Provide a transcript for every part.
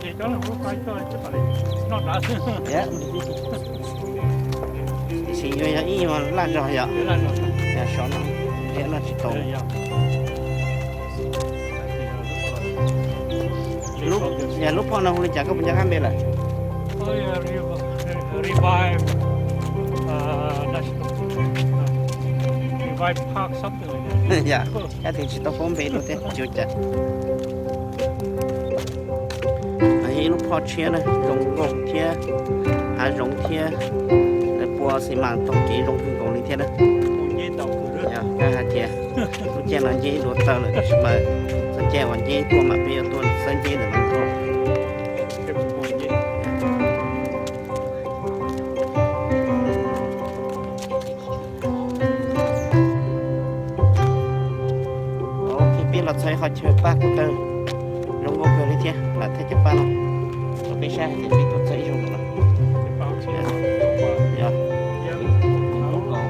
Tiam sis yuav yog ib nyuag laj zog yom, sov no, ntsiab no tsis tau. Yog lub phom no hu li cas, koj puas nco qab npe lawm? Yog, tab sis tsis tau paub npe dua thiab tsis ua cas. Yog ib lub phom tshiab na, zoo nkauj thiab, hav zoov thiab, lawv pua xi mas taug kev zoo kawg nkaus li thiab na. Yog hais tias lub caij no nceb ib duav taw lawm, tab sis mas txoj caij uas nceb tuaj mas peb yuav tuaj xawb nceb ntawm no tuaj. Ok, peb los txog ib qhov chaw paj ko taw zoo nkauj kawg li thiab, lam thaij cov paj no rau peb saib hais tias peb tuaj txog ib zaug no. Yog, lub kaum,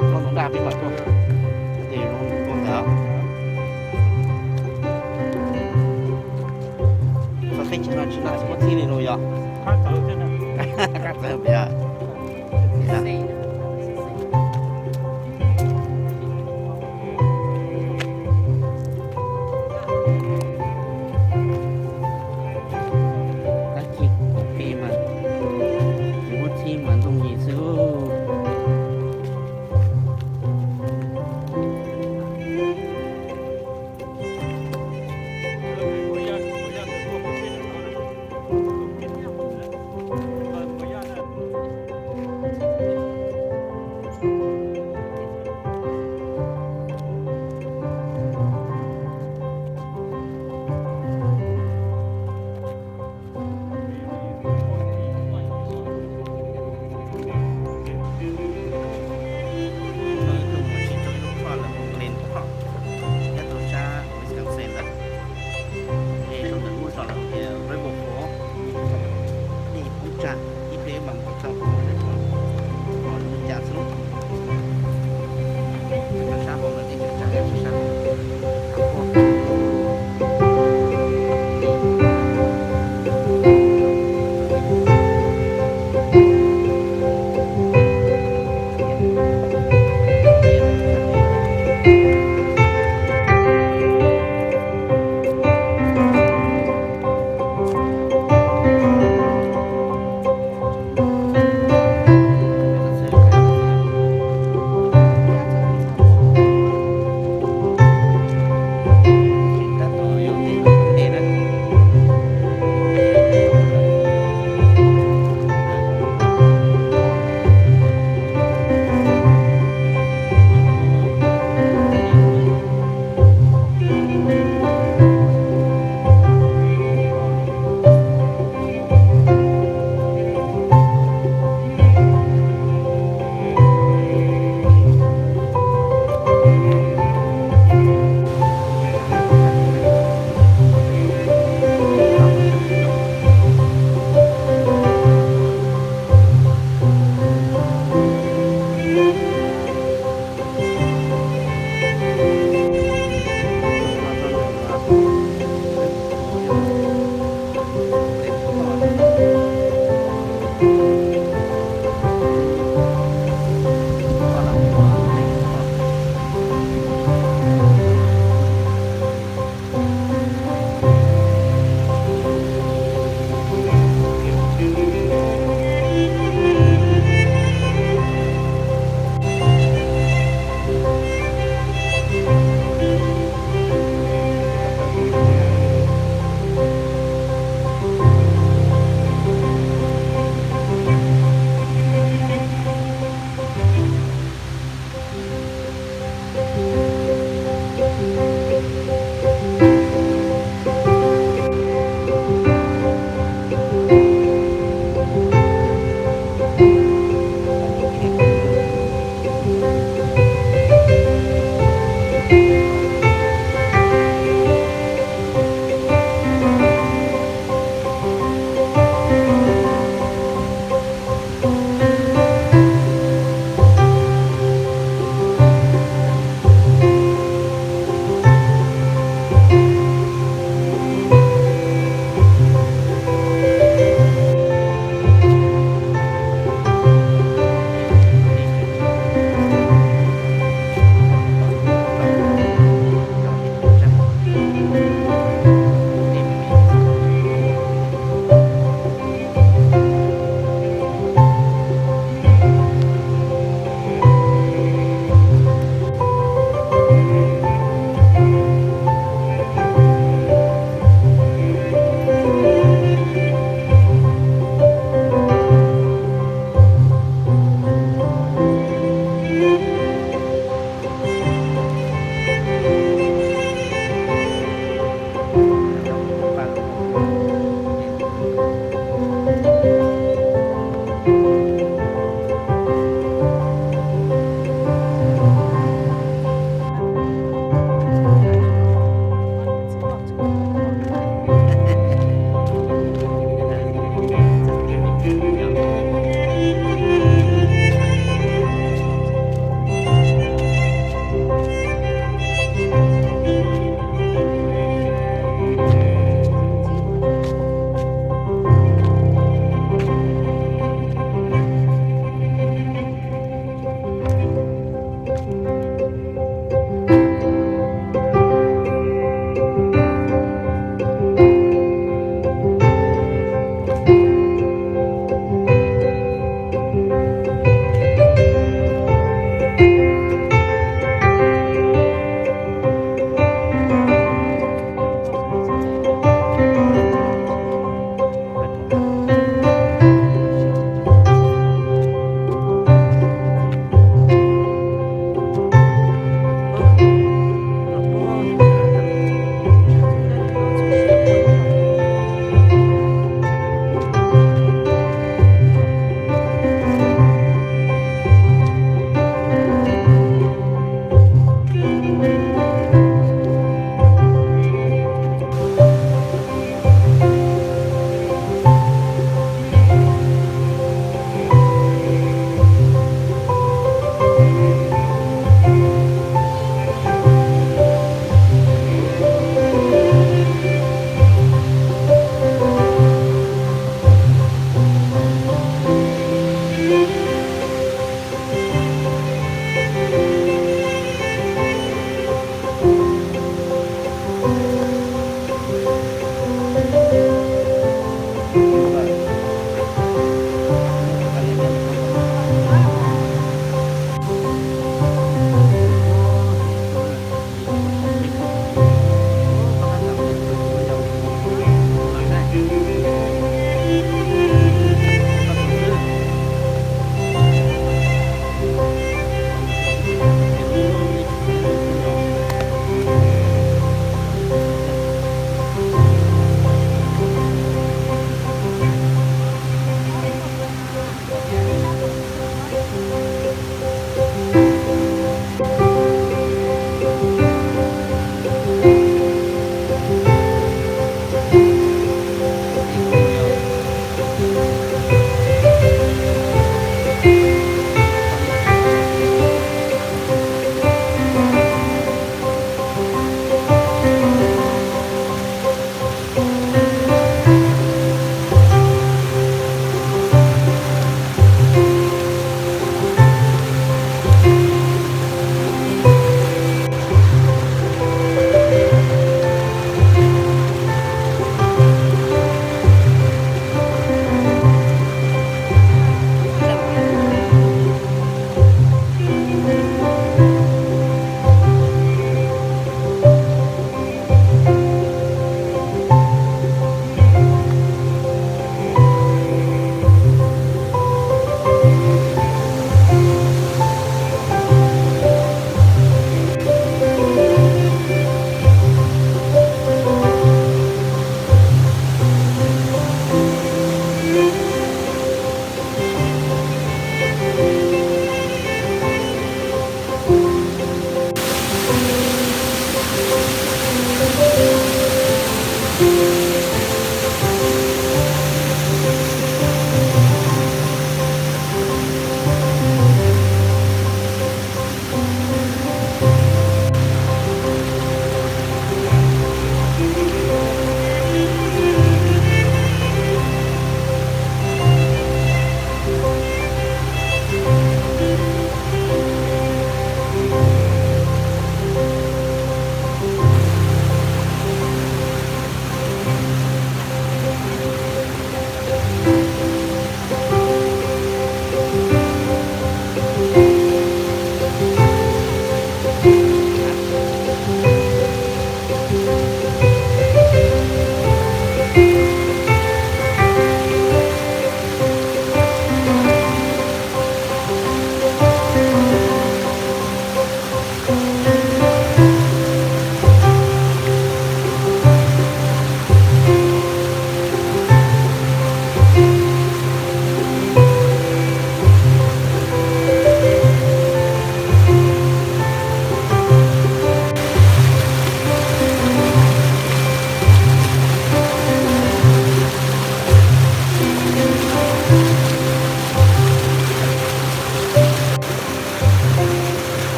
lub kaum daj peb mam tuaj, ces zoo nkauj ntawd. Txog teb chaws no tsis noj tsis muaj txhib li los yog? Qab txawv, yog. Tab sis kuv pem mas tsis muaj txhib mas ntxooj nyem xwb.